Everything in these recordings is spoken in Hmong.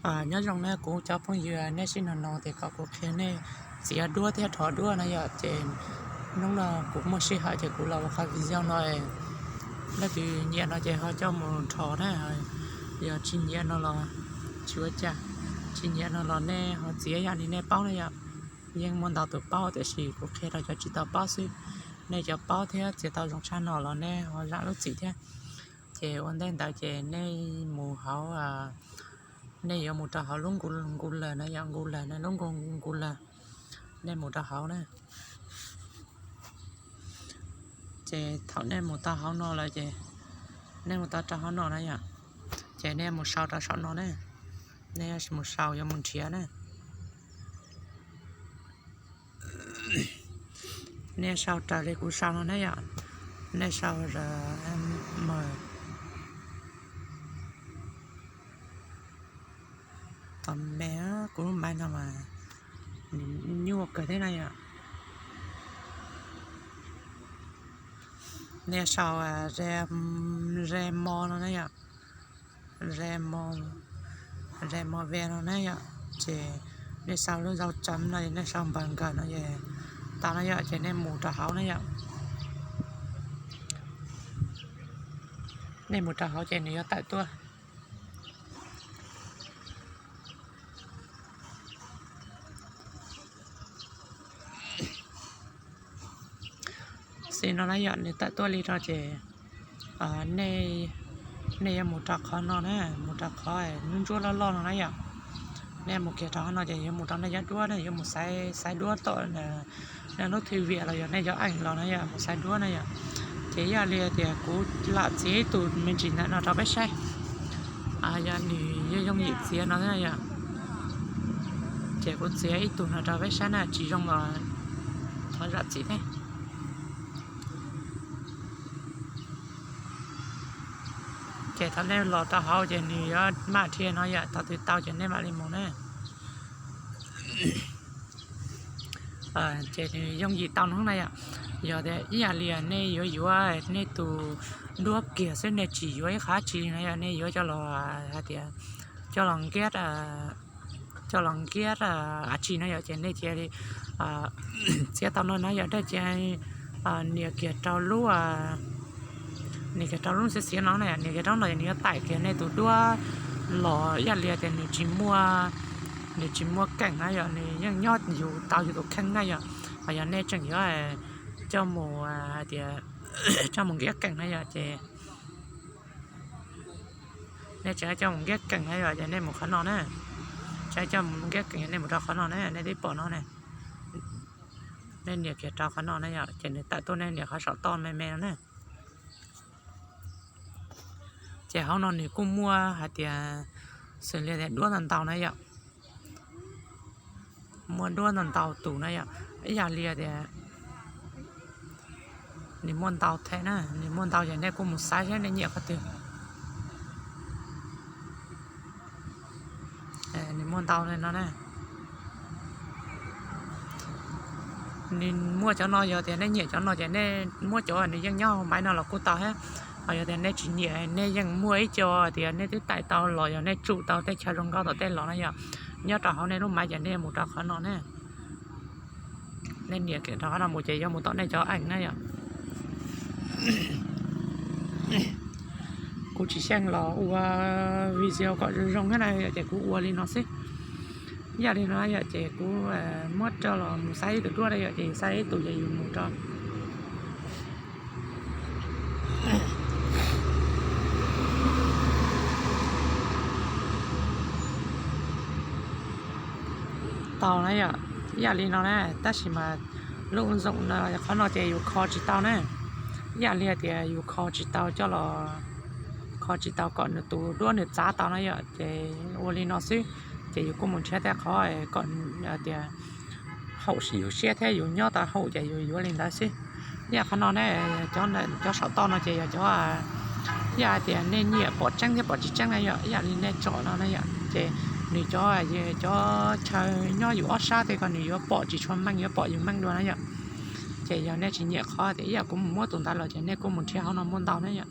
Nyob zoo na kuv cov phooj ywg, nej sib no no ces kom kuv qhia nej txiav duab thiab rho duab na yom. Ces hnub no kuv muaj sij hawm ces kuv los ua qhov video no, leej twg nyiam no ces ho coj mus rho na, yog tsis nyiam no los tsis ua cas, tsis nyiam no los nej ho txiav yam li nej paub na yom. Yeej muaj ntau tus paub tiam sis kuv qhia rau cov tsis tau paub xwb. Nej cov paub thiab txiav tau zoo tshaj no los nej ho zam lub txim thiab. Ces ua ntej ntawd ces nej mus hauv, nej yuav mus rau hauv lub Google na yom, Google na, lub Google, nej mus rau hauv na. Ces thaum nej mus tau hauv no lawm ces nej mus tau rau hauv no na yom, ces nej mus sau rau saum no na. Nej mus sau yuav mus nrhiav na. Nej sau raws li kuv sau no na yom. Nej sau m, tom me, kuv lub maiv no mas nyuaj kawg thiab na yom. Nej sau Remo no na yom. Remo, Remo ve no na yom. Ces nej sau lub zau tsam no, nej sau npawg nkawd no es tau na yom. Ces nej mus rau hauv na yom. Nej mus rau hauv ces nws yuav tawm tuaj. Xij no na yom, nws tawm tuaj li no ces nej yuav mus rau qhov no na, mus rau qhov ntsuab ntsuab loj loj no na yom. Nej mus kiag rau qhov no ces yuav mus rau nej cov duab na, yuav mus xaiv duab tom nej lub thwj viam los yog nej cov eem los na yom, mus xaiv duab na yom. Ces yog li tias kuv lam txiav ib tug me ntsis ntawm no rau peb saib. Yog nws yooj yim txiav no yom. Ces kuv txiav ib tug no rau peb saib na, tsis zoo los thov zam txim thiab. Ces thaum nej los tau hauv ces nws yuav maj dhia no yom, thaum twg tau ces nej mam li mus na. Ces nws yooj yim tau no na yom. Yog tias ib yam li nej yuav yuav nej tus duab kiag xwb, nej tsis yuav ib qho dab tsi no yom, nej yuav coj los hais tias coj los nkiab, coj los nkiab dab tsi no yom, ces nej cia li txiav tau no na yom, dab cia nias kiag rau lub, nias kiag rau lub xiav xiav no na, nias kiag rau no nws yuav taim kiag nej tus duab los ib yam li tias nws tsis muaj, nws tsis muaj keem na yom, nws yeej nyob yus tau yus tus kheej na yom. Ho yog nej tseem yuav coj mus hais tias coj mus nkiab keem na yom, ces nej tseem coj mus nkiab keem na yom, ces nej mus qhov no na. Tseem coj mus nkiab keem nej mus rau qhov no na, nej twb pom no ne. Nej nias kiag rau qhov no na yom, ces nws tawm tuaj, nej nias qhov saum toj me me no na. Ces hauv no nws kuj muaj hais tias xws li tias duab ntau ntau na yom. Muaj duab ntau ntau tus na yom, ib yam li tias nws muaj ntau thiab na, nws muaj ntau ces nej kuj mus xaiv saib nej nyiam qhov twg. Nws muaj ntau li no na. Nws muaj cov no, yog tias nej nyiam cov no ces nej muab cov nws yeej nyob hauv maiv no los kuj tau thiab. Ho yog tias nej tsis nyiam, nej yeej muaj ib co tias nej twb taim tau los yog nej tsum tau tej chaw zoo nkauj tom tej los na yom, nyob rau hauv nej lub maiv ces nej mus rau qhov no na. Nej nias kiag rau qhov no mus ces yuav mus tom nej cov eem na yom. Kuv tsis xyeej los ua video kom zoo zoo thiab na yom, ces kuv ua li no xwb. Ib yam li no yom, ces kuv muab rau los mus xaiv ib tug duab na yom, ces xaiv ib tug ces yus mus rau tau na yom. Ib yam li no na, tab sis mas lub zoo no, qhov no ces yus kho tsis tau na. Ib yam li hais tias yus kho tsis tau coj los, kho tsis tau kom nws tus duab nws txav tau na yom, ces ua li no xwb. Ces yus kuj mus nrhiav tej qhov kom tias haum yus siab thiab yus nyob tau haum ces yus yuav li ntawd xwb. Ib yam qhov no ne, cov saum toj no ces yog cov, ib yam hais tias nej nyiam pom tseeb thiab pom tsis tseeb na yom, ib yam li nej tsom no na yom, ces nws cov, cov chaw nyob yus ob sab tej ko nws yuav pom tsis tshua meej, yuav pom yus meej dua na yom. Ces yog nej tsis nyiam qhov tias ib yam kuv mus muab tus ntawd los ces nej kuj mus nrhiav hauv no muaj ntau na yom.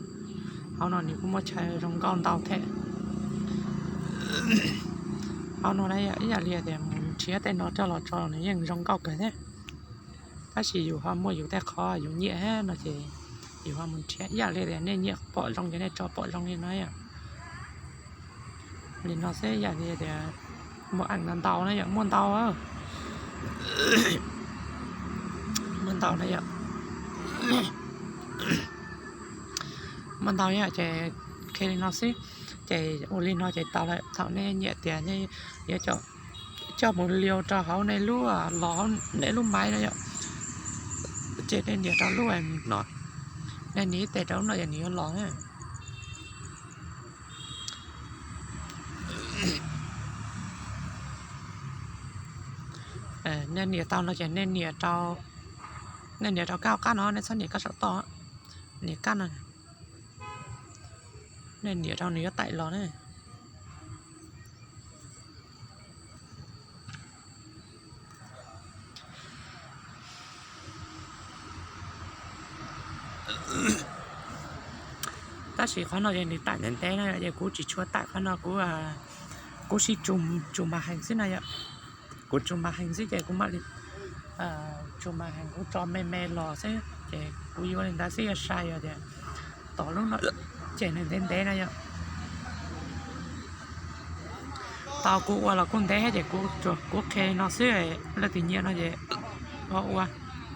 Hauv no nws kuj muaj chaw zoo nkauj ntau thiab. Qhov no na yom, ib yam li tias mus nrhiav tej no coj los tso nws yeej zoo nkauj kawg thiab. Tab sis yus ho muaj yus tej qhov yus nyiam no ces yus ho mus nrhiav. Ib yam li tias nej nyiam pom zoo ces nej tso pom zoo li no yom. Li no xwb, ib yam li tias muaj eem ntau ntau na yom, muaj ntau, muaj ntau na yom, muaj ntau yom. Ces qhia li no xwb, ces ua li no ces tau lawm. Thaum nej nyiam tias nej yuav coj mus liu rau hauv nej lub, los hauv nej lub maiv no yom, ces nej nias rau lub no, nej nias ib tes rau lub no ces nws yuav los na. Nej nias tau no ces nej nias rau, nej nias rau kab hauv qab no, nej txhob nias kab saum toj, nias kab no, nej nias rau nws yuav taim los na. Tab sis qhov no ces nws taim ntev ntev na yom, ces kuv tsis tshua taim qhov no, kuv, kuv sib tsu mas hees xwb na yom. Kuv tsu mas hees xwb ces kuv mam li, tsu mas hees kuv tso me me los xwb ces kuv yuav li ntawd xwb, yog sai yog tias tom lub no ces nws ntev ntev na yom. Tau kuv ua los kuj ntev thiab ces kuv qhia li no xwb, leej twg nyiam no ces ua,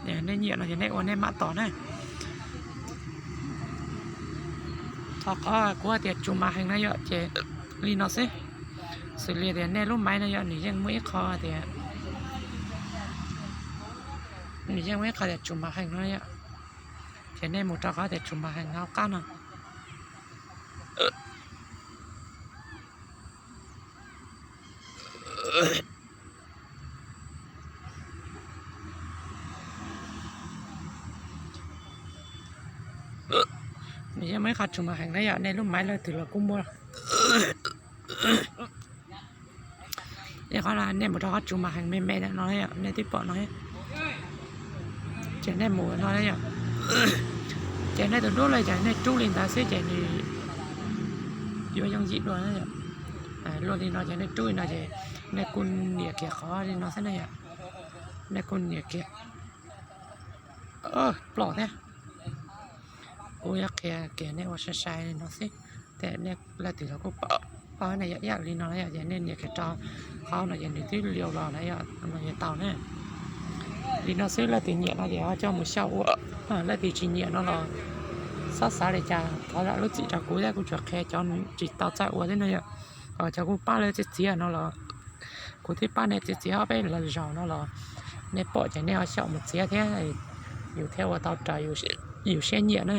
nej nyiam no ces nej ua nej mam tos na. Thov qhov kuv hais tias tsu mas hees na yom, ces li no xwb. Xws li tias nej lub maiv no yom, nws yeej muaj ib qho tias, nws yeej muaj ib qho tias tsu mas hees no yom, ces nej mus rau qhov tias tsu mas hees hauv qab no. Nws yeej muaj ib qho tsu mas hees na yom, nej lub maiv leej twg los kuj muaj. Qhov no nej mus rau qhov tsu mas hees me me no yom, nej twb pom no, ces nej mus no yom, ces nej tus duab li ces nej rub li ntawd xwb ces nws yuav yooj yim dua na yom. Luaj li no ces nej rub li no ces nej kuj nias kiag qhov li no xwb na yom. Nej kuj nias kiag, ploj thiab. Kuv yuav qhia kiag nej ua sai sai li no xwb, ces nej leej twg los kuj pom na yom. Ib yam li no na yom, ces nej nias kiag rau qhov no ces nws twb liu los na yom, no yuav tau na. Li no xwb, leej twg nyiam no ces ho coj mus xyaum ua, leej twg tsis nyiam no los txhob xav li cas, thov zam lub txim rau kuv thiab, kuv tsuas qhia cov tsis tau txawj ua xwb na yom. Cov kuv pab lawv txiav txiav no los, kuv twb pab nej txiav txiav ob peb los zaus no los, nej pom ces nej ho xyaum mus txiav thiab, yus thiaj ua tau raws yus siab nyiam na.